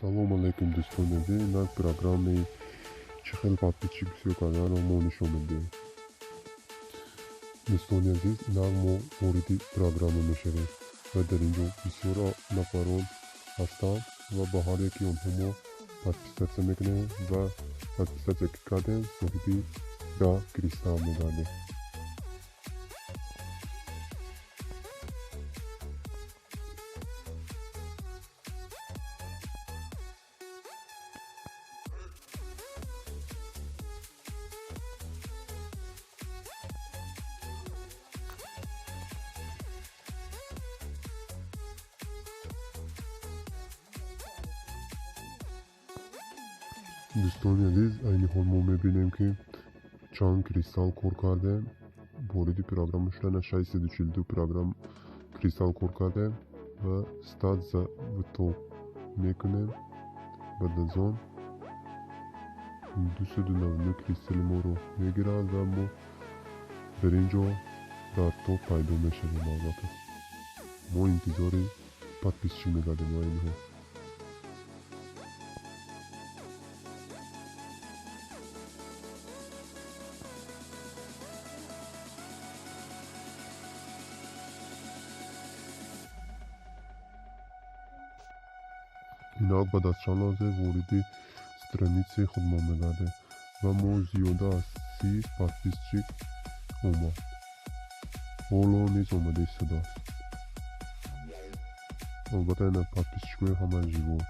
Салом алейкум, дӯстони азиз. Инак программаи чӣ хел подписчик бисёр карданро мо нишон медиҳем. Дӯстони азиз, инак мо вориди программа мешавем ва дар ин ҷо бисёр нафарон ҳастанд ва ба ҳар яки онҳо мо подписаться мекунем ва подписаться ки кардем, соҳиби 10 кристалл мегардем. Дӯстони азиз, айни ҳол мо мебинем, ки чанд кристалл кор кардем. Вориди программа шудана 642 программ кристалл кор кардем ва стать в топ мекунем. Баъд аз он 299 кристалли моро мегирад ва мо дар ин ҷо дар топ пайдо мешавем. Албатта, мо интизори подписчик мегардем айни ҳол. Инак баъд аз чанд лаҳза вориди страницаи худмон мегардем ва мо зиёда аз 30 подписчик омад, ҳоло низ омада истодааст. Албатта, ина подписчикҳои ҳамаи живой.